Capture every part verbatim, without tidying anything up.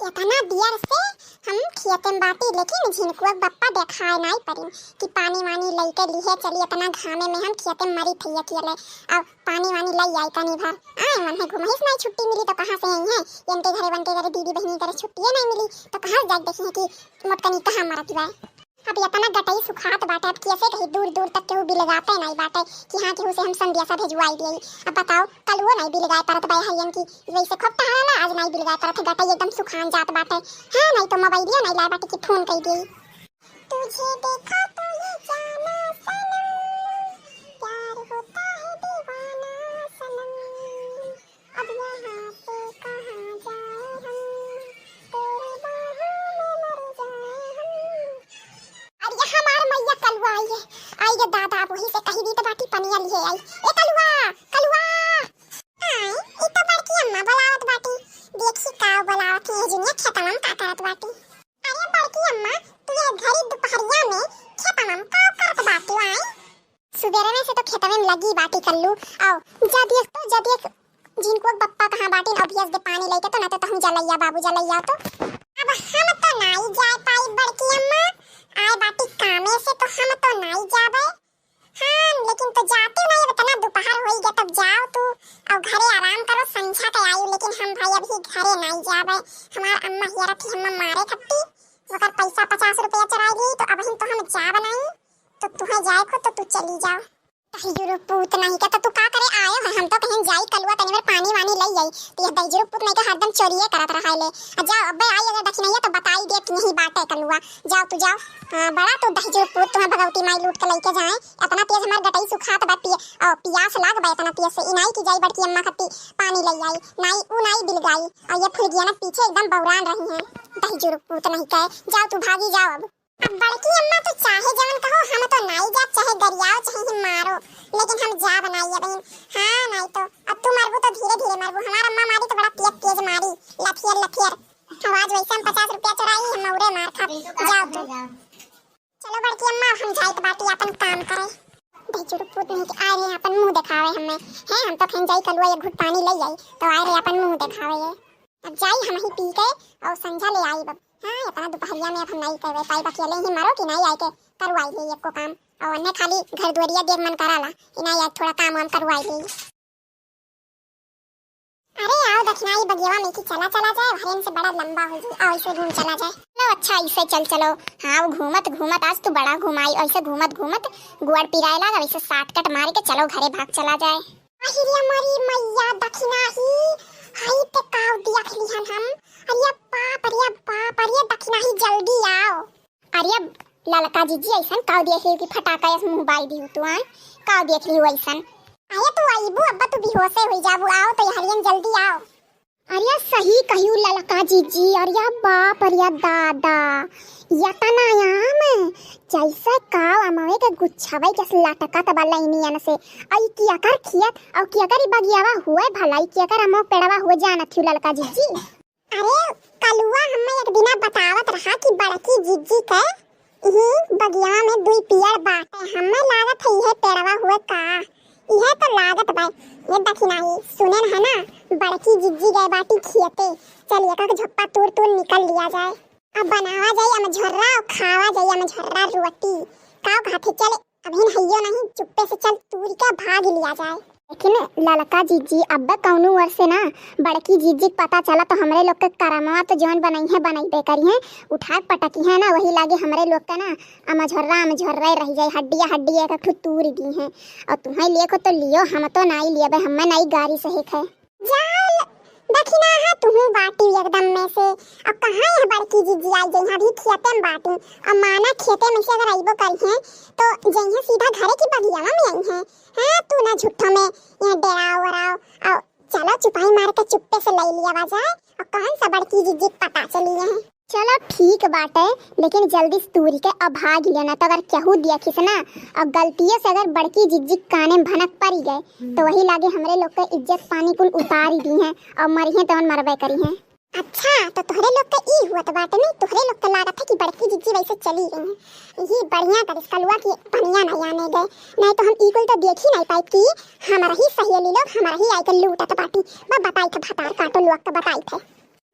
एतना दियर से हम खेते में बाटी, लेकिन झिनकुआ के बप्पा देखाए नाई परिन कि पानी वानी लइके लिहे चली। एतना घामे में हम खेते में मरी थई अकेले, अब पानी वानी लई आई तनी भर। आए मन है घुमहिस नाई छुट्टी मिली तो कहाँ से आई है? इनके घरे वनके घरे दीदी बहिनी घरे छुट्टिए नाई मिली तो कहाँ से जाके देखी है कि मोटकनी कहाँ मरत बा। अब एतना गटई सुखात बाटे, अब कैसे कहीं दूर दूर तक केहू बिलगाते नाई बाटे कि हाँ केहू से हम संदेशा भेजवाई दिए। अब बताओ, कलुओ नाई बिलगाए परत बा हइयन की, वैसे खूब टहराला, आज नाई बिलगाए परत है, गटई एकदम सुखान जात बाटे। हाँ, नाई तो मोबाइलिया नाई लाए बाटे कि फोन कई दिए। तुझे देखा तो ये जाना सनम, प्यार होता है दीवाना सनम। अब यहाँ से कहाँ जाए हम, तेरी बाहों में मर जाए हम। अरे हमार मैया, कलुआ आई है, आई गे दादा, अब वही से कही दी तो बाटी पनिया लिए आई। ए कलुआ, कलुआ। आई, ई तो बड़की अम्मा बुलावत बाटी, देखी का बुलावत है, जुनिया खेतवा में का करत बाटी। अरे बड़की अम्मा, तू ये घड़ी दुपहरिया में खेतवा में का करत बाटी आई? सुबेरे में से तो खेतवे में लगी बाटी कल्लू। आओ, जा देख तो, जा देख, झिनकुआ के बप्पा कहाँ बाटिन, अभी अस दे पानी लेके तो, ना तो, तो हम जलैया बाबू जलैया तो। अब हम तो नाई जाए पाई बड़की अम्मा, आए बाटी कामे से तो हम तो नाई जाबे। हाँ, लेकिन तो जाती नाई, अब इतना दोपहर होई गया, तब जाओ तू और घरे आराम करो, संझा के आयु, लेकिन हम भाई अभी घरे नाई जाबे। हमार अम्मा हियरत ही हम मारे खट्टी, ओकर पैसा पचास रुपया चुराई ली, तो अब हम तो हम जाब नाई, तो तुहे जाए को तो तू चली जाओ। दहिजुरु पूत नहीं के, तो तू का करे आयो है? हम तो कहेन जाई कलुआ तनी बेर पानी वानी लई आई, तो ये दहिजुरु पूत नहीं के हरदम चोरिये करत रहा ले। आ जाओ, अबे आई अगर दखिनैया तो बताई दे कि यही बाटे कलुआ। जाओ तू जाओ। हाँ, बड़ा तू दहिजुरु पूत, तुम्हें भगवती माई लूट के लेके जाए। इतना तेज हमार गटई सुखात बा, पिय-, ओ, पियास लाग बा इतना तेज से। इनाई की जाई बड़की अम्मा खत्ती पानी लई आई, नाई उ नाई बिलगाई। और ये फुलगिया ना पीछे एकदम बौरान रही है, दहिजुरु पूत नहीं के। जाओ तू भागी जाओ अब। अब बड़की अम्मा तो चाहे जवन कहो, हम तो नाई जाब, चाहे गरियाओ, चाहे ही मारो, लेकिन हम जाब नाई अब। हाँ, नाई तो अब तू मरबू तो धीरे धीरे मरबू, हमार अम्मा मारी तो बड़ा तेज तेज मारी, लफियर लफियर। आवाज वैसे हम पचास रुपया चुराई, हम मौरे मार खाब। जाओ तू। चलो बड़की अम्मा, हम जाइत बाटी अपन काम करे। दहिजुरु पूत नहीं के आए रहे अपन मुंह देखावे हमें। हैं, हम तो कहेन जाई कलुआ एक घुट पानी ले आई, तो आए रहे अपन मुंह देखावे ये। अब जाई हम ही पी के और संझा ले आई बब। हाँ, इतना दोपहरिया में अब हम नहीं करवे पाई, अकेले ही मरो कि नहीं आए के करवाई ले एको काम। और अन्य खाली घर दुआरिया देख मन कराला कि नहीं आज थोड़ा काम वाम करवाई ले। अरे आओ दखिनाई बगियावा में कि चला चला जाए, हरेन से बड़ा लंबा हो जाए, आओ ऐसे घूम चला जाए। चलो अच्छा ऐसे चल चलो। हाँ, वो घूमत घूमत आज तू बड़ा घुमाई, ऐसे घूमत घूमत गुआड़ पिराए लाग, ऐसे शॉर्टकट मार के चलो घरे भाग चला जाए। अहिरे मोरी मैया दखिनाही, हाई ते काव देख लिहन हम। अरे बाप, अरे बाप, अरे दखिनाही जल्दी आओ। अरे ललका जीजी ऐसन काव देख लिहू कि फटाका ऐसे मुंह बाई दिहू तू, आए? काव देख लिहू ऐसन? अरे तू आईबू अब्बा तू बेहोशे होई जाबू, आओ तो हरियन जल्दी आओ। अरे सही कहियो ललका जीजी, अरे बाप, अरे दादा, यतना आम जैसे काव अमवे के गुच्छवे के लटकत बा लाइनियन से। आई केकर खियत और केकर ई बगियावा हुए भलाई, केकर अमवा पेड़वा हुए जानत हियो ललका जीजी? अरे कलुआ हमें एक दिना बतावत रहा कि बड़की जीजी के इही बगिया में दुई पियर बाटे, हमें लागत है इहे पेड़वा हुए का, इहे तो लागत बा। ये दखिनाही सुने न है ना, बड़की जिज्जी गए बाटी खियते, चल एक एक झप्पा तूर तूर निकल लिया जाए। अब बनावा जाए अमझोर्रा और खावा जाए अमझोर्रा रोटी। का कहत है, चल अभी हइयो नहीं, चुप्पे से चल तूर के भाग लिया जाए। लेकिन ललका जिज्जी, अब्बे कौनो ओर से ना, बड़की जिज्जी के पता चला तो हमरे लोग के करमवा तो जौन बनई है बनइबे करी है, उठा के पटकी है ना, वही लागे हमरे लोग के ना अमझोर्रा अमझोर्रा रह जाए, हड्डिया हड्डिया एक एक ठो तूर दी है। और तुम्हें लिए को तो लियो, हम तो नाई लियबे, हमें नाई गारी सहे है। जाल दखिनाहा तुहू बाटी एकदम में से। अब कहाँ यह बड़की जिज्जी आई जइहाँ, अभी खेते में बाटी। अब माना खेते में से अगर अइबो करी हैं तो जइहाँ सीधा घरे की बगियावा में आई हैं। हाँ, तू ना झूठो में यहाँ डेराओ वराओ। और चलो चुपाई मार के चुप्पे से लई लिया जाए। और कौन सा बड़की जिज्जी के पता चली है। चलो ठीक बाटे, लेकिन जल्दी से तूरी के अब भाग लियो, ना तो अगर केहू देखिस ना, और गलतियों से अगर बड़की जिज्जी के काने में भनक पड़ी गए, तो वही लागे हमरे लोग के इज्जत पानी कुल उतारी दी हैं और मरिहे तवन मरबे करी हैं। अच्छा, तो तोहरे लोग के ई हुआ तो बाटे नहीं, तोहरे लोग के लागत है कि बड़की जिज्जी वैसे चली गई हैं। यही बढ़िया करिस कलुआ की पनिया नहीं आने गए, नहीं तो हम ई कुल तो देख ही नहीं पाई कि हमारा ही सहेली लोग हमारा ही आके लूटत बाटी। बस बताई थे भतार काटो लोग के बताई थे।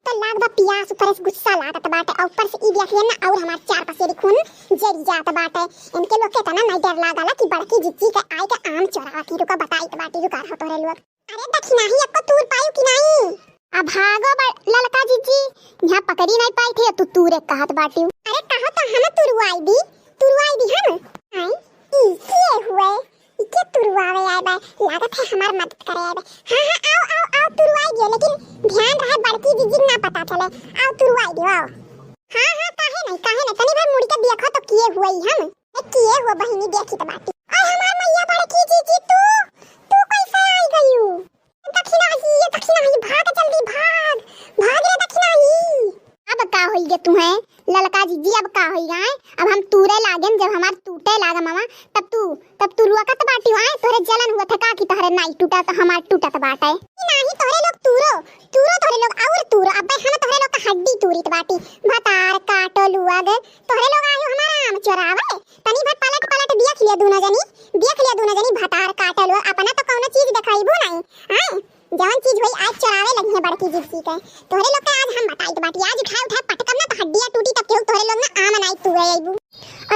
तो लाग बा पियास, ऊपर से गुस्सा लागत बाटे, और ऊपर से ई देख लिया ना, और हमार चार पसेरी खून जरी जात बाटे। इनके लोग के इतना नहीं डर लागला कि बड़की जिज्जी के आए के आम चोरावत ही। रुका बताइत बाटी, रुका रहो तोहरे लोग। अरे दखिनाही अक्को तूर पायू कि नहीं? अब भागो बड़-, ललका जिज्जी, यहाँ पकड़ी नहीं पाई थे, तू तूरे कहत बाटी। अरे कहो तो हम तुरवाई दी, तुरवाई दी हम। आई, ई के हुए? ई के तुरवावे आए बा? लागत है हमार मदद करे आए बा। हाँ, हाँ, आओ, आओ, आओ, तुरवाई दियो, लेकिन ध्यान रहे बड़की जिज्जी ना पता चले। आओ, तुरवाई दियो, आओ। हाँ, हाँ, काहे नहीं, काहे नहीं, तनी भर मुड़ के देखो तो किए हुए ही हम। ए, किए हुए बहिनी देखी तो बाटी। ओए हमार मैया बड़की जिज्जी, तू, तू कैसे आई गयू? दखिनाही, ये दखिनाही, भाग जल्दी भाग, भाग रे दखिनाही। अब का होई गे तुम्हें ललका जिज्जी, अब का होई गे? अब हम तूरे लागेन, जब हमार टूटे लागे मामा, तब तू, तब तू रुआ कत बाटी आए, तोहरे जलन हुआ था का कि तोहरे नाई टूटा तो हमार टूटत बाटे। नाही तोहरे लोग तूरो, तूरो तोहरे लोग और तूरो, अबे हम तोहरे लोग का हड्डी तूरित बाटी। भतार काटो लुआ गे, तोहरे लोग आयो हमारा आम चोरावे, तनी भर पलट पलट देख लिया दोनों जनी, देख लिया दोनों जनी भतार काटल हो, अपना तो कौनो चीज देखाइबू नहीं। आए, जवन चीज होई आज चोरावे लगी है बड़की जिज्जी के। तोहरे लोग के आज हम बताइत बाटी, आज उठाए उठाए पटकम ना तो हड्डियां टूटी तब केहू तोहरे लोग ना आम अनाई तू अइबू।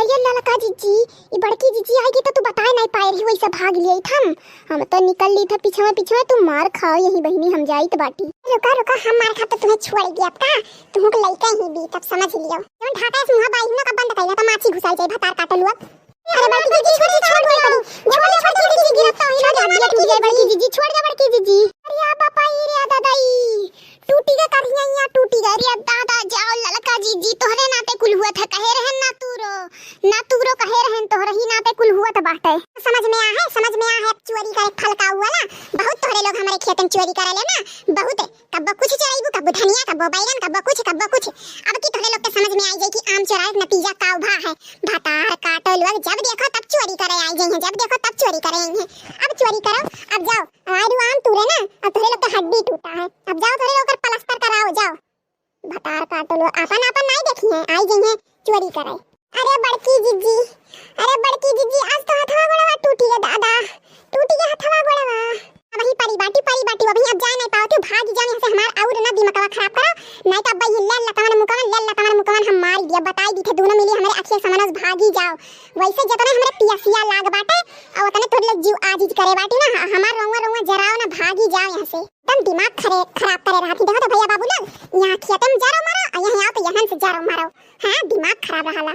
अरे ललका जिज्जी, ई बड़की जिज्जी आएगी तो तू बताए नहीं पाए रही, वैसे भाग लिए हम। हम तो निकल ली था पीछे में, पीछे में तू मार खाओ यही बहिनी, हम जाइत बाटी। रुका रुका, हम मार खा तो तुम्हें छोड़ दिया का, तुमको लइका ही भी तब समझ लियो। जवन ढाका से मुंह बाई ना का बंद कइला त माछी घुसाई जाई भतार काटल हुआ। अरे बड़की जिज्जी, छोड़ दे, छोड़ दे, छोड़ दे, छोड़ दे, जिज्जी, गिरफ्तार हो जाए, हड्डियां टूट जाए, बड़की जिज्जी, छोड़ दे, बड़की जिज्जी। अरे या बापा, ई रे दादा, ई टूटी गे करिया, या टूटी गे रे दादा, जाओ ललका जिज्जी, तोहरे नाते कुल हुआ था, कहे रहन ना तू रो, ना तू रो, कहे रहन तोहरे ही नाते कुल हुआ था बाटे। समझ में आ है, समझ में आ है, अब चोरी करे फल का हुआ ना, बहुत तोहरे लोग हमारे खेतन चोरी करे ले ना, बहुत। कब्बो कुछ चोराइबू, कब्बो धनिया, कब्बो बैगन, कब्बो कुछ, कब्बो कुछ। अब की तोहरे लोग के समझ में आई जाई कि आम चोराए के नतीजा का भा है। भतार काटो लोग, जब देखो तब चोरी करे आई जाई हैं, जब देखो तब चोरी करे आई हैं। अब चोरी करो, अब जाओ, आरू आम तूरे ना, अब तोहरे लोग के हड्डी टूटा है, अब जाओ तोहरे लोग कर प्लास्टर कराओ, जाओ। भतार काटो लोग, आपन आपन नाई देखी हैं, आई जाई हैं चोरी करे। अरे बड़की जिज्जी, अरे बड़की जिज्जी, आज तो हथवा गोड़वा टूटी गे दादा, टूटी गे हथवा गोड़वा। अबही परी बाटी, परी बाटी, अबही अब जाए नहीं पावत हो, भागी जाओ यहाँ से, हमार और ना दिमागवा खराब करो, नहीं तो अब ये ले लतवन मुकवन, ले लतवन मुकवन हम मार दिया, बताई दी थे दोनों मिली हमारे अखिया समनस, भागी जाओ। वैसे जितने हमारे पियसिया लाग बाटे, और उतने तोहरे लोग जीव आजीज करे बाटी ना, ह-, हमार रउआ रउआ जराओ ना, भागी जाओ यहाँ से। एकदम दिमाग खरे-, खराब करे रहत ही। देखो तो भैया बाबू लोग, यहाँ खेते में जरो मरो, और यहाँ आओ तो यहाँ से जरो मरो। हाँ, दिमाग खराब रहला।